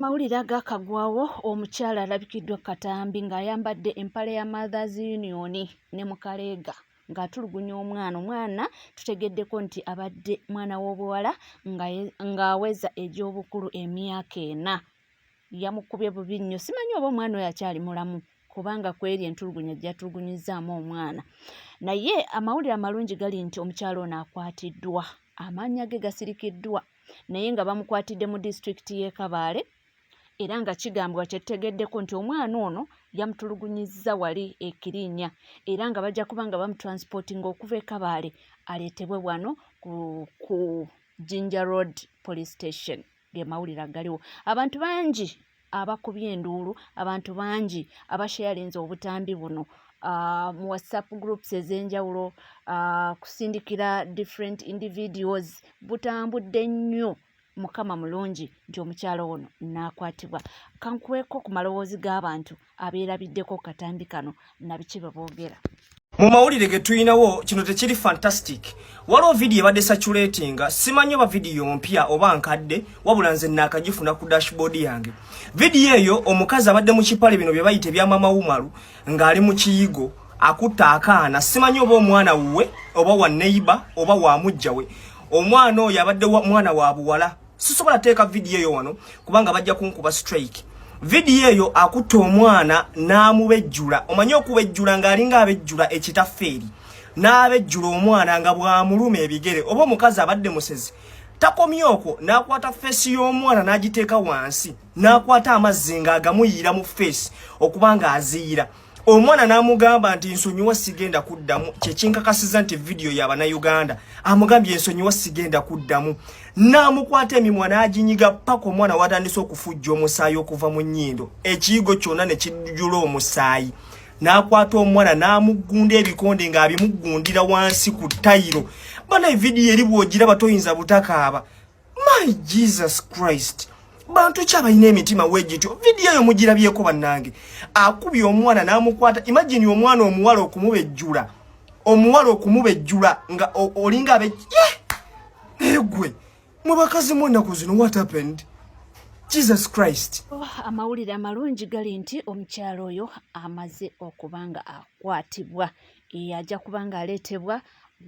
Mawulire agakagwawo omukyala alabikiddwa katambi ng'ayambadde empale ya Mothers Union ne mukaleega ng'atulugunya omwana. Omwana tutegeddeko nti abadde mwana w'obuwala ng'aweza egy'obukulu emyaka ena. Yamukubye bubi nnyo, simanyi oba omwana oyo akyali mulamu kubanga kweri entulugunya gyatulugunyizzaamu omwana. Naye amawulire amalungi gali nti omukyala ono akwatiddwa, amannya ge gasirikiddwa naye nga bamukwatidde mu disitulikiti y'e Kabaale era nga kigambibwa kye tutegeddeko nti omwana ono yamutulugunyizza wali e Kirinya era nga bajja kuba nga bamutransportinga okuva e Kabaale aleetebwe wano ku Jinja Road Police Station. Ge mawulire agaliwo. Abantu bangi abakubye enduulu, abantu bangi abasharinze obutambi buno mu WhatsApp groups ez'enjawulo, kusindikira different individuals, butambudde nnyo. Mukama mulungi nti omukyala ono n'akwatibwa. Kankuweeko ku maloboozi g'abantu abeerabiddeko ku katambi kano na biki bye boogera. Mu mawulire ge tulinawo kino tekiri fantastic. Waliwo vidiyo ebadde saturatinga, simanyi oba vidiyo mpya oba nkadde, wabula nze naakagifuna ku dashboard yange. Vidiyo eyo omukazi abadde mu kipale bino bye bayita ebya mama Umaru ng'ali mu kiyigo akutta akaana, simanyi oba omwana wuwe oba wa neighbor oba wa mujja we. Omwana oyo abadde mwana wa buwala. Sisobola teeka vidiyo eyo wano kubanga bajja kunkuba strike. Vidiyo eyo akutta omwana n'amubejjula. Omanyi okubejjula ng'alinga abejjula ekitafeeri, n'abejjula omwana nga bw'amuluma ebigere. Oba omukazi abadde musezi, takomye okwo, n'akwata feesi y'omwana n'agiteeka wansi, n'akwata amazzi ng'agamuyiira mu feesi okuba ng'aziyiira omwana, n'amugamba nti nsonyiwa sigenda kuddamu. Kyekinkakasiza nti vidiyo ya Bannayuganda. Amugambye nsonyiwa sigenda kuddamu, n'amukwata emimwa n'aginyiga paka omwana watandise okufujja omusaayi okuva mu nnyindo, ekiyigo kyonna ne kijjula omusaayi. N'akwata omwana n'amuggunda ebikonde ng'abimuggundira wansi ku tayiro. Bana, vidiyo eri bw'ogiraba toyinza butakaaba. My Jesus Christ, bantu ki abalina emitima weegityo? Vidiyo eyo mugirabyeko bannange? Akubye omwana n'amukwata. Imagine omwana omuwala okumubejjula, omuwala okumubejjula nga olinga abe egwe. Mwe bakazi mu ennaku zino, what happened? Jesus Christ. Oh, amawulire amalungi gali nti omukyala oyo amaze okuba nga akwatibwa, ajja kuba nga aleetebwa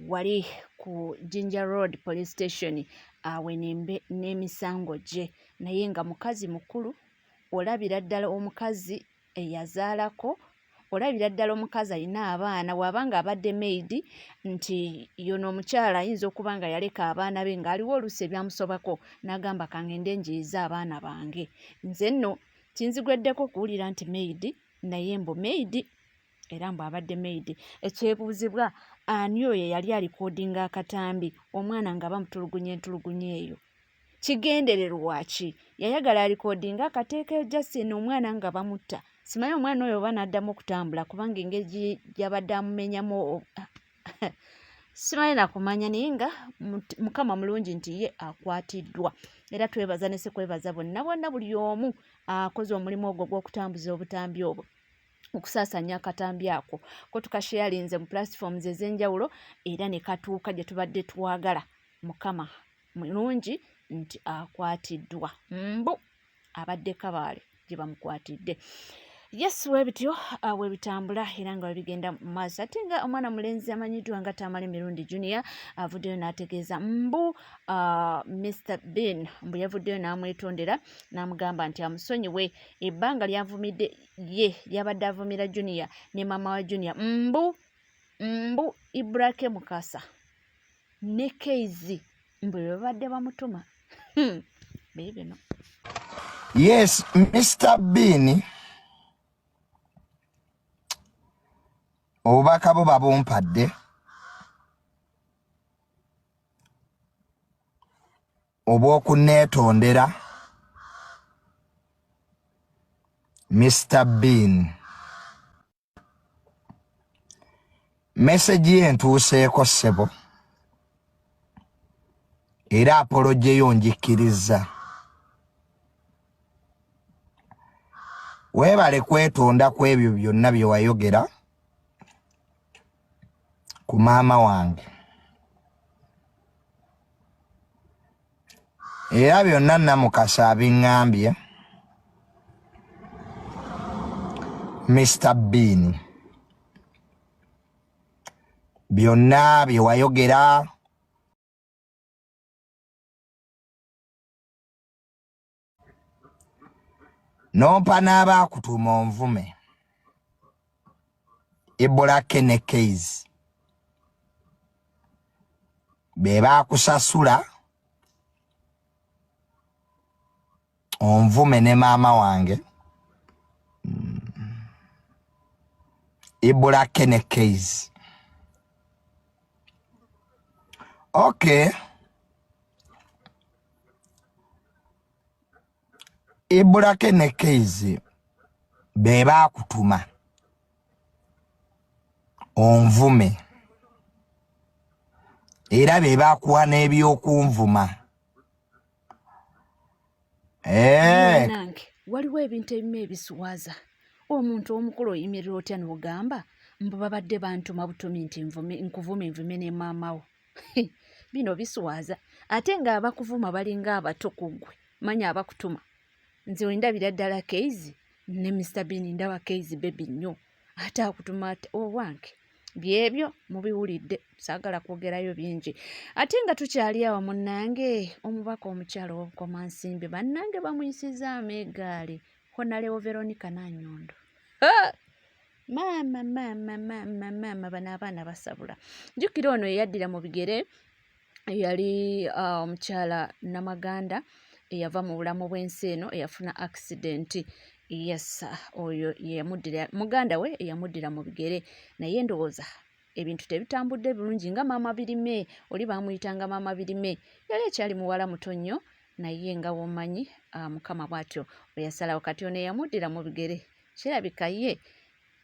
wali ku Jinja Road Police Station awenembe n'emisango gye. Naye nga mukazi mukulu, olabira ddala omukazi eyazaalako, olabira ddala omukazi alina abaana. Bw'aba nga abadde maid, nti yono omukyala ayinza okuba nga yaleka abaana be ng'aliwo oluusi ebyamusobako n'agamba kangende njiyize abaana bange. Nze nno kinzigweddeko okuwulira nti maid, naye mbu maid, era mbu abadde maid. Ekyebuuzibwa, ani oyo yali alikodinga akatambi omwana nga bamutulugunya entulugunya eyo? Kigendererwa ki? Yayagala alikodinga akateekeyo Justin omwana nga bamutta. Simanyi omwana oyo oba n'addamu okutambula, kubanga engeri gy'abadde amumenyamu simanyi nakumanya. Naye nga Mukama mulungi nti ye akwatiddwa, era twebaza ne sikwebaza bonna bonna buli omu akoze omulimu ogwo gw'okutambuza obutambi obwo, okusaasaanya akatambi ako ko tukasharinze mu platforms ez'enjawulo era ne katuuka gye tubadde twagala. Mukama mulungi nti akwatiddwa, mbu abadde Kabaale gye bamukwatidde. Yes, webityo webitambula era nga webigenda mu maaso. Ate nga omwana mulenzi amanyiddwa nga Tamale Mirundi Junior avuddeyo n'ategeeza mbu Mr Bean mbu yavuddeyo n'amwetondera n'amugamba nti amusonyiwe ebbanga lyavumidde ye lyabadde avumira Junior ne maama wa Junior, mbu Ibrake Mukasa ne Keizi, mbu bwe babadde bamutuma. Biibino. Yes, Mr Bean, obubaka bwo babumpadde obw'okuneetondera. Mr Bean, message ye ntuuseeko ssebo, era apology yo njikkiriza. Weebale kwetonda ku ebyo byonna bye wayogera ku maama wange, era byonna Namukasa abiŋŋambye. Mr Bean, byonna bye wayogera nompa n'abaakutuuma onvume Ebola Kene Keys be baakusasula onvume ne maama wange Ebola Kene Keys. Okay. Ebola Kene Keys be baakutuma onvume era be baakuwa n'ebyokunvuma. Eh. Nange waliwo ebintu ebimu ebiswaza. Omuntu omukulu oyimirira otya n'ogamba mbu babadde bantuma butumi nti nkuvume nvume ne maama wo. Bino biswaza ate ng'abakuvuma balinga abato ku ggwe, manya abakutuma. Nze wendabira ddala Keizi ne Mr Bean, ndaba Keizi baby nnyo ate akutuma ate owange. Byebyo mubiwulidde, saagala kwogerayo bingi. Ate nga tukyali awo munnange, omubaka omukyala ow'Obukomansimbi bannange bamuyisizaamu eggaali, Honalebo Veronica Nanyondo. Maama maama maama maama, bano abaana basabula. Jjukira ono eyaddira mu bigere eyali omukyala Namaganda eyava mu bulamu bw'ensi eno, eyafuna accident. Yes, oyo yeyamuddira, muganda we eyamuddira mu bigere, naye ndowooza ebintu tebitambudde bulungi nga maama Birime, oli baamuyitanga maama Birime, yali akyali muwala muto nnyo, naye nga w'omanyi Mukama bw'atyo bwe yasalawo. Kati ono eyamuddira mu bigere kirabika ye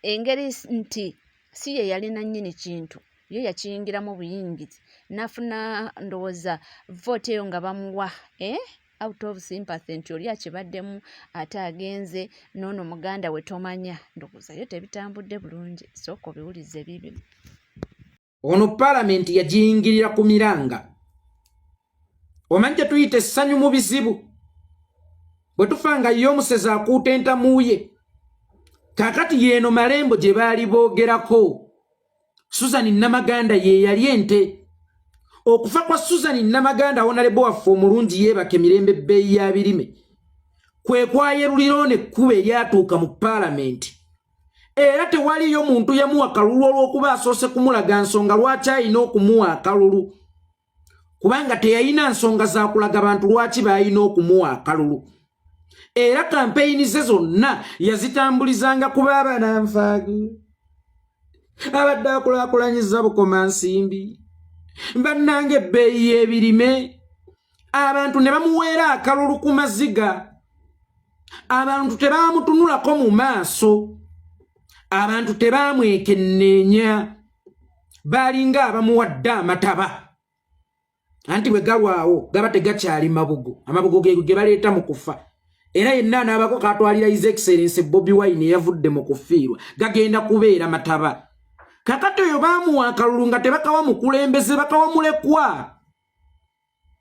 engeri nti si ye yalina nnyini kintu, ye yakiyingiramu buyingizi n'afuna ndowooza vooti eyo nga bamuwa out of sympathy nti oli akibaddemu ate agenze n'ono muganda we tomanya, ndowooza yo tebitambudde bulungi. Sooka obiwulize bibi. Ono palamenti yagiyingirira ku miranga. Omanyi kye tuyita essanyu mu bizibu, bwe tufa nga ye omusezi akuuta entamu ye. Kaakati yeeno Malembo gye baali boogerako, Susan Namaganda ye yali ente. Okufa kwa Susan Namaganda honalebo waffe omulungi yeebaka emirembe ebbeeyi ya birime kwe kwayerulira ono ekkubo eryatuuka mu palamenti. Era tewaliyo muntu yamuwa kalulu olw'okuba asoose kumulaga nsonga lwaki alina okumuwa akalulu, kubanga teyalina nsonga za kulaga bantu lwaki baalina okumuwa akalulu. Era kampeyini ze zonna yazitambulizanga ku baaba nanfaagu abadde akulaakulanyiza Bukomansimbi, bannange ebbeeyi y'ebirime, abantu ne bamuweera akalulu ku maziga. Abantu tebaamutunulako mu maaso, abantu tebaamwekenneenya, baalinga abamuwadde amataba. Anti bwe galwawo gaba tegakyali mabugo, amabugo ge ge baleeta mu kufa. Era yenna anaabako katwalira His Excellency Bobi Wine eyavudde mu kufiirwa, gagenda kubeera mataba. Kakati oyo baamuwa akalulu nga tebakawa mukulembeze, bakawa mulekwa,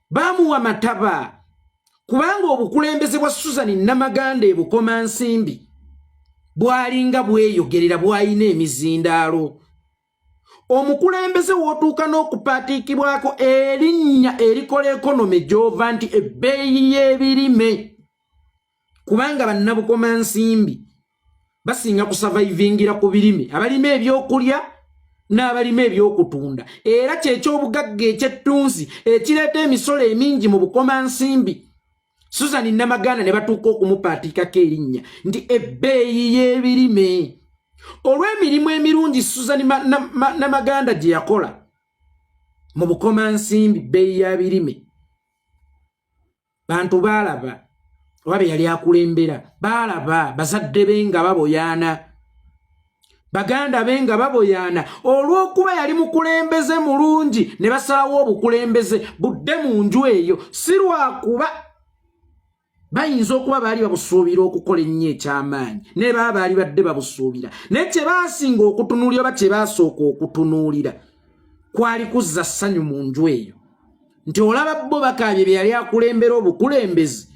baamuwa mataba, kubanga obukulembeze bwa Susan Namaganda e Bukomansimbi bwalinga bweyogerera, bwalina emizindaalo. Omukulembeze w'otuuka n'okupaatiikibwako erinnya erikola ekonome gy'ova nti ebbeeyi y'ebirime, kubanga bannabukomansimbi basinga kusavaivingira ku birime, abalima ebyokulya n'abalima ebyokutunda, era kyekyobugagga ekyettunzi ekireeta emisolo emingi mu Bukomansimbi. Susan Namaganda ne batuuka okumupaatiikako erinnya nti ebbeeyi y'ebirime olw'emirimu emirungi Susan Namaganda gye yakola mu Bukomansimbi, bbeeyi ya birime. Bantu baalaba oba be yali akulembera baalaba bazadde be nga baboyaana, baganda be nga baboyaana, olw'okuba yali mukulembeze mulungi ne basalawo obukulembeze budde mu nju eyo, si lwakuba bayinza okuba baali babusuubira okukola ennyo eky'amaanyi, ne baba baali badde babusuubira, naye kye baasinga okutunuulira oba kye baasooka okutunuulira kwali kuzza ssanyu mu nju eyo, nti olaba bo bakaabye bye yali akulembera obukulembeze,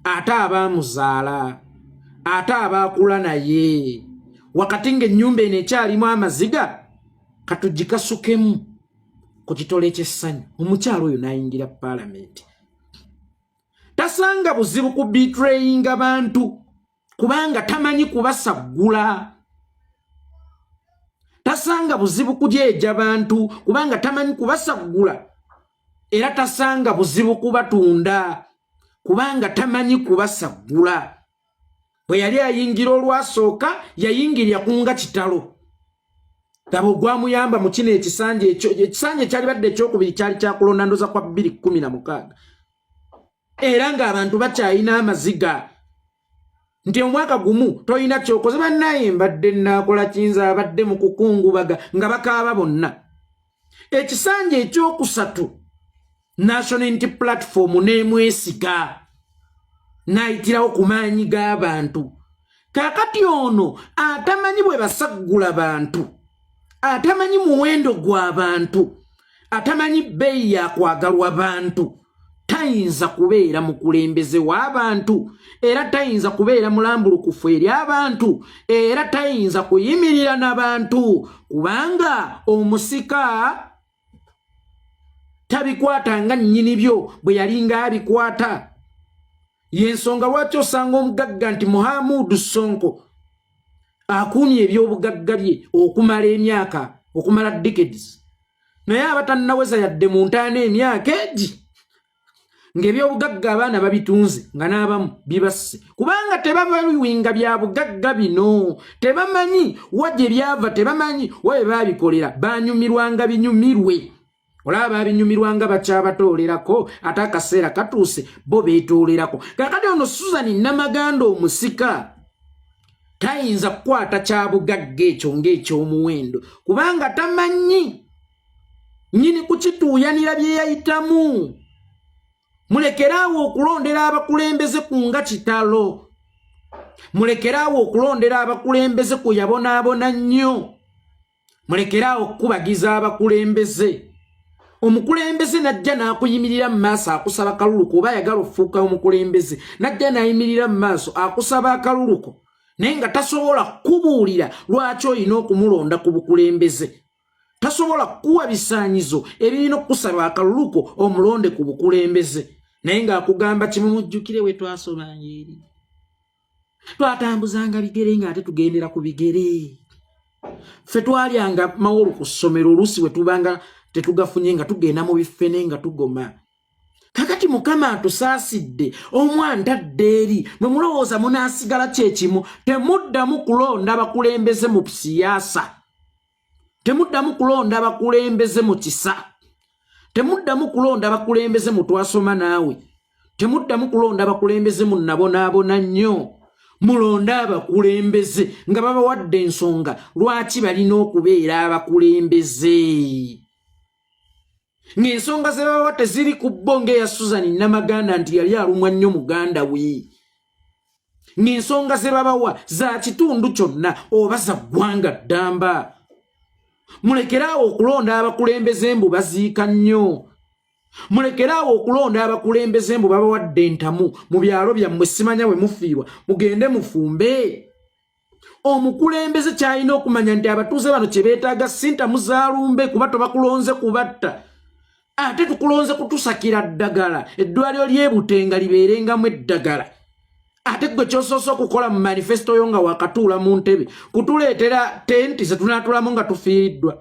ate abaamuzaala, ate abaakula naye. Wakati ng'ennyumba eno ekyalimu amaziga, katugikasukemu ku kitole ky'essanyu. Omukyalo oyo n'ayingira paalamenti, tasanga buzibu ku betrayinga bantu, kubanga tamanyi kubasaggula. Tasanga buzibu kujeeja bantu, kubanga tamanyi kubasaggula. Era tasanga buzibu kubatunda, kubanga tamanyi kubasaggula. Bwe yali ayingira olwasooka, yayingirira kunga kitalo. Laba ogwamuyamba mu kino ekisanja ekyo, ekisanja ekyalibadde ekyokubiri kyali kyakulonda ndoza kwa 216, era ng'abantu bakyalina amaziga nti omwaka gumu tolina kyokoze. Bannaye, mbadde naakola kinza abadde mu kukungubaga nga bakaaba bonna. Ekisanja ekyokusatu, National Unity Platform n'emwesiga, n'ayitirawo ku maanyi g'abantu. Kaakati ono atamanyi bwe basaggula bantu, atamanyi muwendo gw'abantu, atamanyi bbeeyi yakwagalwa bantu, tayinza kubeera mukulembeze w'abantu, era tayinza kubeera mulambulukufu eri abantu, era tayinza kuyimirira n'abantu, kubanga omusika tabikwata nga nnyini byo bwe yalinga abikwata. Yensonga lwaki osanga omugagga nti Muhamudu Sonko akuumye ebyobugagga bye okumala emyaka, okumala decades, naye abatannaweza yadde mu ntaana emyaka egi, ng'ebyobugagga abaana babitunze, nga n'abamu bibasse, kubanga tebabaluwinga bya bugagga bino, tebamanyi wa gye byava, tebamanyi wa bye babikolera. Banyumirwanga binyumirwe, olaba babinyumirwanga bakyabatolerako, ate akaseera katuuse bo beetoolerako. Kakati ono Susan Namaganda omusika tayinza kukwata kya bugagga ekyo ng'ekyomuwendo, kubanga tamanyi nnyini kukituuyanira bye yayitamu. Mulekeraawo okulondera abakulembeze ku nga kitalo, mulekeraawo okulondera abakulembeze ku yabonaabona nnyo, mulekeraawo okukubagiza abakulembeze. Omukulembeze najja n'akuyimirira mu maaso akusaba kaluluko, oba ayagala okufuuka omukulembeze, najja n'ayimirira mu maaso akusaba akaluluko, naye nga tasobola kukubuulira lwaki olina okumulonda ku bukulembeze, tasobola kukuwa bisaanyizo ebirina okukusaba akaluluko omulonde ku bukulembeze, naye ng'akugamba kimu: "Mujjukire we twasomanga eri, twatambuzanga bigere, ng'ate tugendera ku bigere. Ffe twalyanga mawolu ku ssomero, oluusi we tubanga tetugafunye nga tugenda mu bifene nga tugoma. Kakati Mukama atusaasidde, omwana adda eri. Mwe mulowooza munaasigala kyekimu? Temuddamu kulonda bakulembeze mu siyaasa, temuddamu kulonda bakulembeze mu kisa, temuddamu kulonda bakulembeze mu twasoma naawe, temuddamu kulonda bakulembeze mu nabonaabona nnyo. Mulonde abakulembeze nga babawadde ensonga lwaki balina okubeera abakulembeze, ng'ensonga ze babawa teziri ku bo, ng'eya Susan Namaganda nti yali alumwa nnyo muganda we, ng'ensonga ze babawa za kitundu kyonna oba za ggwanga ddamba. Mulekeraawo okulonda abakulembeze mbu baziika nnyo, mulekeraawo okulonda abakulembeze mbu babawadde entamu mu byalo byammwe, simanya bwe mufiirwa mugende mufumbe. Omukulembeze kyalina okumanya nti abatuuze bano kye beetaaga si ntamu zaalumbe, kuba tobakulonze kubatta, ate tukulonze kutusakira ddagala, eddwaliro ly'ebutenga libeerengamu eddagala. Ate gwe kyosoose okukola mu manifesto yo nga wakatuula mu ntebe kutuleetera tenti zetunaatulamu nga tufiiriddwa,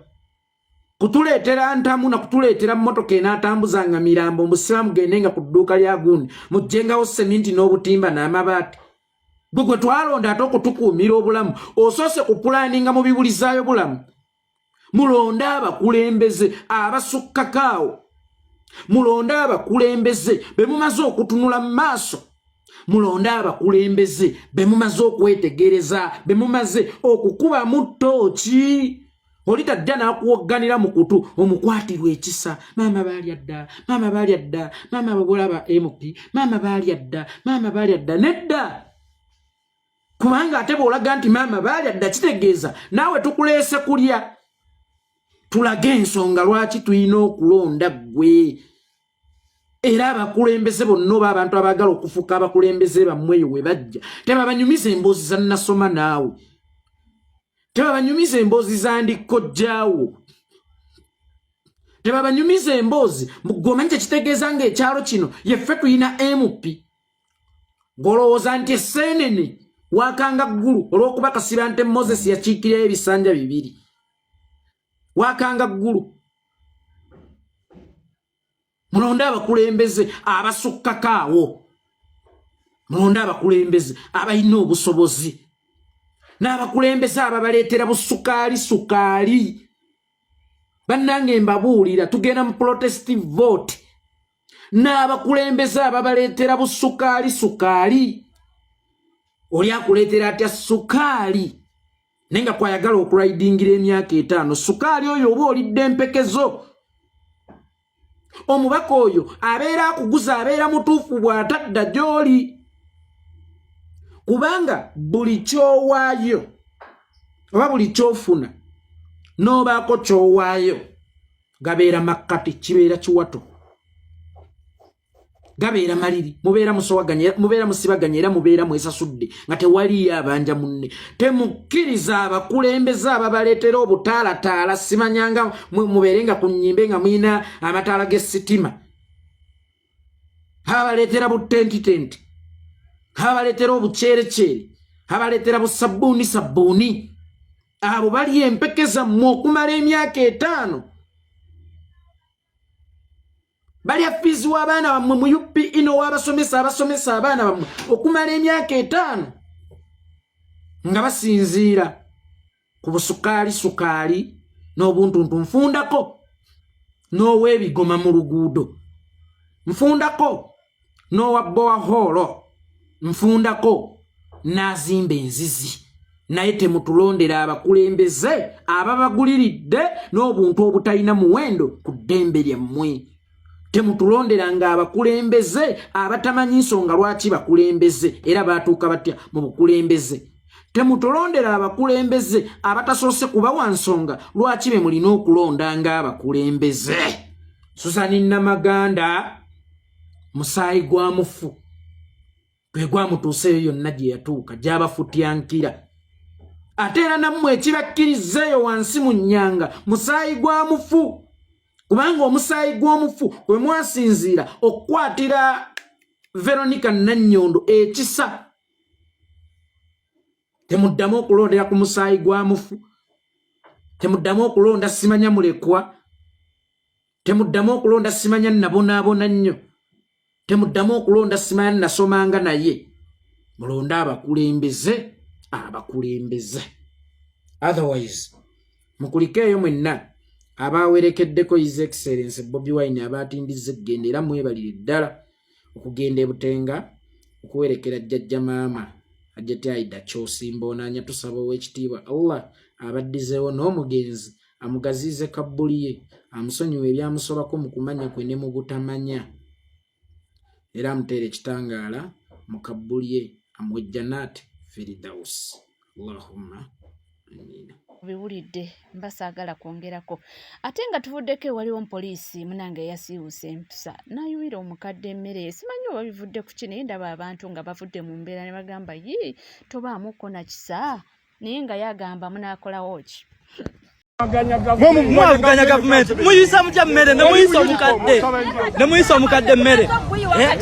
kutuleetera ntamu na kutuleetera mmotoka enaatambuzanga mirambo, mbusiba mugende nga ku dduuka lya gundi mugjengawo seminti n'obutimba n'amabaati. Gwe gwe twalonda ate okutukuumira obulamu, osoose kupulaninga mu bibulizaayo bulamu. Mulonde abakulembeze abasukkako awo, mulonde abakulembeze be mumaze okutunula mu maaso, mulonde abakulembeze be mumaze okwetegereza, be mumaze okukubamu ttooki. Oli tajja n'akuwogganira mu kutu omukwatirwa ekisa: "Maama baalya dda, maama baalya dda, maama babolaba MP, maama baalya dda, maama baalya dda." Nedda, kubanga ate bw'olaga nti maama baalya dda, kitegeeza naawe tukuleese kulya. Tulage ensonga lwaki tulina okulonda ggwe. Era abakulembeze bonna oba abantu abaagala okufuuka abakulembeze bammwe eyo we bajja, tebabanyumiza emboozi za nasoma naawe. Tebabanyumiza emboozi za ndikkojjaawo, tebabanyumiza emboozi. Gwe omanyi kyekitegeeza ng'ekyalo kino yeffe tulina MP? Golowooza nti eseenene wakanga ggulu olw'okuba Kasibante Moses yakiikirayo ebisanja 2, wakanga ggulu. Mulonde abakulembeze abasukkako awo, mulonde abakulembeze abalina obusobozi n'abakulembeze ababaleetera busukaali sukaali. Bannange, mbabuulira, tugenda mu protest vote n'abakulembeze ababaleetera busukaali sukaali. Oli akuleetera atya sukaali naye nga kwayagala okulaidingira emyaka 5? Sukaali oyo oba olidde empekezo. Omubaka oyo abeera akuguza, abeera mutuufu bw'atadda gy'oli, kubanga buli ky'owaayo oba buli ky'ofuna n'obaako ky'owaayo gabeera makkati, kibeera kiwato, gabeera maliri, mubeera musowaganye, mubeera musibaganye, era mubeera mwesasudde nga tewaliyo abanja munne. Temukkiriza abakulembeze ababaleetera obutaalataala, simanyanga mubeere nga ku nnyimbe nga mulina amataala g'essitima, abaleetera butentitenti, abaleetera obukyerekyere, abaleetera busabbuuni sabbuuni. Abo bali empeke zammwe okumala emyaka 5. Balya fiizi w'abaana bammwe mu UPE n'ow'abasomesa abasomesa abaana bammwe okumala emyaka 5 nga basinziira ku busukaali sukaali n'obuntuntu. Nfundako n'ow'ebigoma mu luguudo, nfundako n'owa borehole, nfundako n'azimba enzizi, naye temutulondera abakulembeze ababaguliridde n'obuntu obutalina muwendo ku ddembe lyammwe. Temutulonderanga abakulembeze abatamanyi nsonga lwaki bakulembeze era batuuka batya mu bukulembeze. Temutulondera abakulembeze abatasoose kubawa nsonga lwaki be mulina okulonda ng'abakulembeze. Susani Namaganda, musaayi gwa mufu gwe gwamutuuseeyo yonna gye yatuuka, gy'abafutyankira. Ate era nammwe ekibakkiriza eyo wansi mu nnyanga musaayi gwa mufu, kubanga omusaayi gw'omufu gwe mwasinziira okukwatira Veronica Nannyondo ekisa. Temuddamu okulondera ku musaayi gwa mufu, temuddamu okulonda simanya mulekwa, temuddamu okulonda simanya nabonaabona nnyo, temuddamu okulonda simanya nasomanga naye. Mulonde abakulembeze abakulembeze, otherwise mukulikeeyo mwenna abawerekeddeko His Excellence Bobi Wine abatindiza eggenda, era mwebalire ddala okugenda ebutenga okuwerekera jjajja maama Hajjati Aida Kyosimba Onaanya. Tusaba ow'ekitiibwa Allah abaddizeewo n'omugenzi amugaziize kabbuli ye, amusonyiwe ebyamusobako mu kumanya kwe ne mu butamanya, era amuteera ekitangaala mu kabbuli ye, amuwe Jannat Firdaus. Allahumma amiina. Biwulidde, mba saagala kwongerako. Ate nga tuvuddeko, ewaliwo omupoliisi munange eyasiiwuusa empisa n'ayuwira omukadde emmere. Simanyi oba bivudde ku ki, naye ndaba abantu nga bavudde mu mbeera ne bagamba, "Yi, tobaamuko na kisa," naye nga yagamba, "Munaakolawo ki?" Mwavuganya gavumenti, muyisa mutya mmere nemuyisa omukadde, nemuyisa omukadde emmere,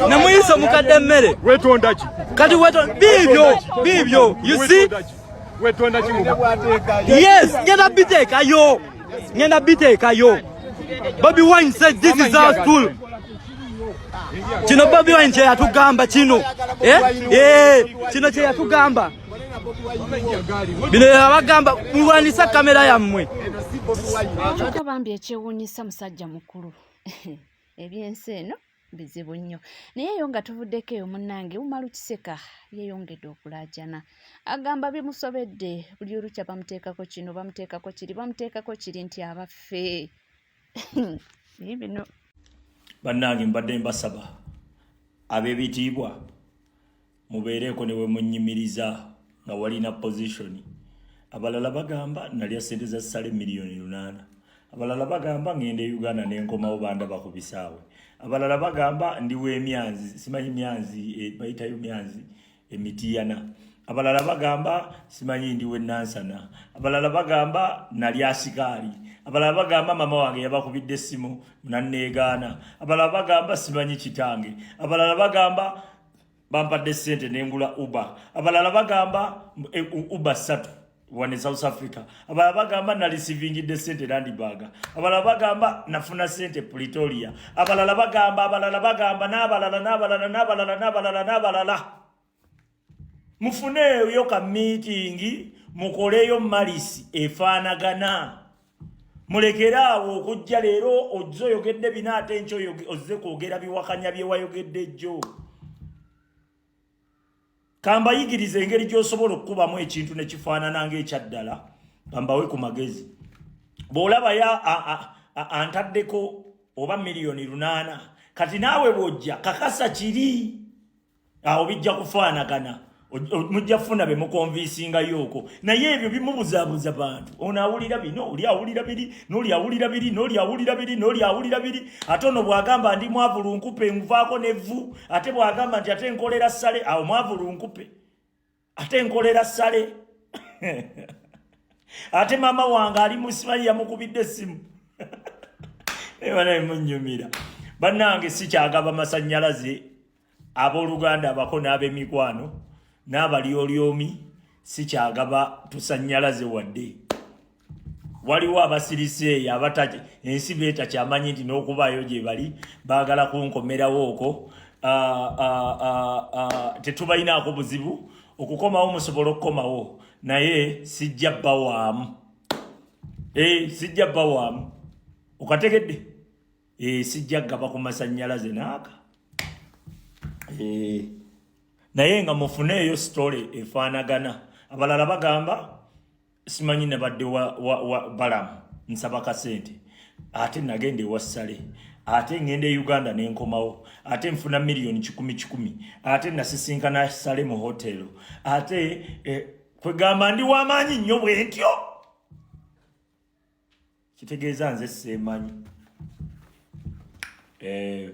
nemuyisa omukadde emmere? Wetonda ki? Kati weto bibyo bibyo, you see. Wetonda ki? Yes, ngenda biteekayo, ngenda biteekayo. Bobi Wine said this is our school. Kino Bobi Wine kye yatugamba kino, eh? Eh, kino kye yatugamba bino, yabagamba mulwanisa kamera yammwe. Kyokka bambi ekyewuunyisa, musajja mukulu. Ebyensi eno bizibu nnyo. Naye eyo nga tuvuddeko eyo, munnange Umaru Kiseka yeeyongedde okulaajana, agamba bimusobedde. Buli olukya bamuteekako kino, bamuteekako kiri, bamuteekako kiri, nti abaffe naye bino. Bannange, mbadde mbasaba ab'ebitiibwa mubeereeko ne we munnyimiriza nga walina position. Abalala bagamba nalya sente za sale miliyoni 8, abalala bagamba ngenda e Uganda nenkomawo bandaba ku bisaawe, abalala bagamba ndi w'emyanzi, simanyi myanzi, bayitayo myanzi emitiyana. Abalala bagamba simanyi ndi w'e Nansana, abalala bagamba nali asikaali, abalala bagamba mama wange yabakubidde essimu nanneegaana, abalala bagamba simanyi kitange, abalala bagamba bampadde ssente nengula Uber, abalala bagamba Uber ssatu wano e South Africa, abalala bagamba nalisivingidde ssente Randburg, abalala bagamba nafuna ssente Pretoria, abalala bagamba, abalala bagamba, n'abalala n'abalala n'abalala n'abalala n'abalala. Mufuneeyo ka miitingi, mukoleyo malisi efaanagana, mulekere awo okujja leero ozze oyogedde bino, ate enkya ozze kwogera biwakanya bye wayogedde jjo. Kambayigiriza engeri gy'osobola okukubamu ekintu ne kifaanana ng'ekyaddala. Kambawe ku magezi. Bw'olabayo antaddeko oba 8 miliyoni, kati naawe bw'ojja kakasa kiri awo, bijja kufaanagana, mujja kufuna be mukonvinsingayo okwo. Naye ebyo bimubuzaabuza bantu. Ono awulira bino, oli awulira biri, n'oli awulira biri, n'oli awulira biri, n'oli awulira biri. Ate ono bw'agamba ndi mwavu lunkupe, nvaako nevvu. Ate bw'agamba nti ate nkolera ssale, awo mwavu lunkupe, ate nkolera ssale, ate maama wange ali musimanyi yamukubidde essimu. Naye munyumira bannange. Sikyagaba masannyalaze, abooluganda, abako n'ab'emikwano n'abalyolyomi, sikyagaba tusannyalaze wadde. Waliwo abasirise eyo abata ensi beetakyamanyi nti n'okubaayo gye bali baagala kunkomerawo okwo. Tetubalinaako buzibu okukomawo, musobola okukomawo, naye sijja bbawaamu. Sijja bbawaamu, okategedde? Sijja gaba ku masannyalaze naaka. Naye nga mufuneeyo story efaanagana. Abalala bagamba simanyi nabadde wa Balamu nsaba kasente, ate nagenda ewa Ssale, ate ngenda e Uganda nenkomawo, ate nfuna miliyoni 100 100, ate nasisinkana Ssale mu hotelo, ate kwegamba ndi w'amaanyi nnyo bwe ntyo. Kitegeeza nze seemanyi.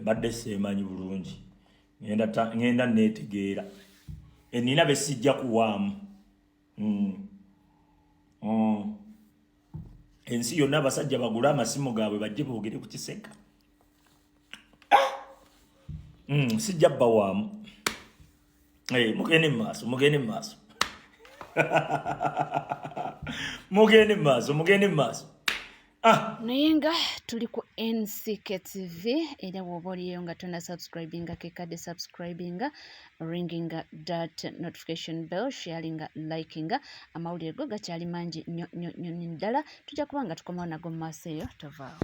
Mbadde seemanyi bulungi, ngenda neetegeera. Nina be sijja kuwaamu. Ensi yonna abasajja bagule amasimu gaabwe bajje boogere ku kiseka. Sijja bbawaamu. Mugende mu maaso, mugende mu maaso, mugende mu maaso, mugende mu maaso. Ah. Naye nga tuli ku NCKTV, era bw'oba oliyo nga tona subscribinga, kekadde subscribinga, ringinga that notification bell, sharinga, likinga. Amawulire go gakyali mangi nnyo nnyo nnyo ddala, tujja kuba nga tukomawo nago mu maaso eyo, tovaawo.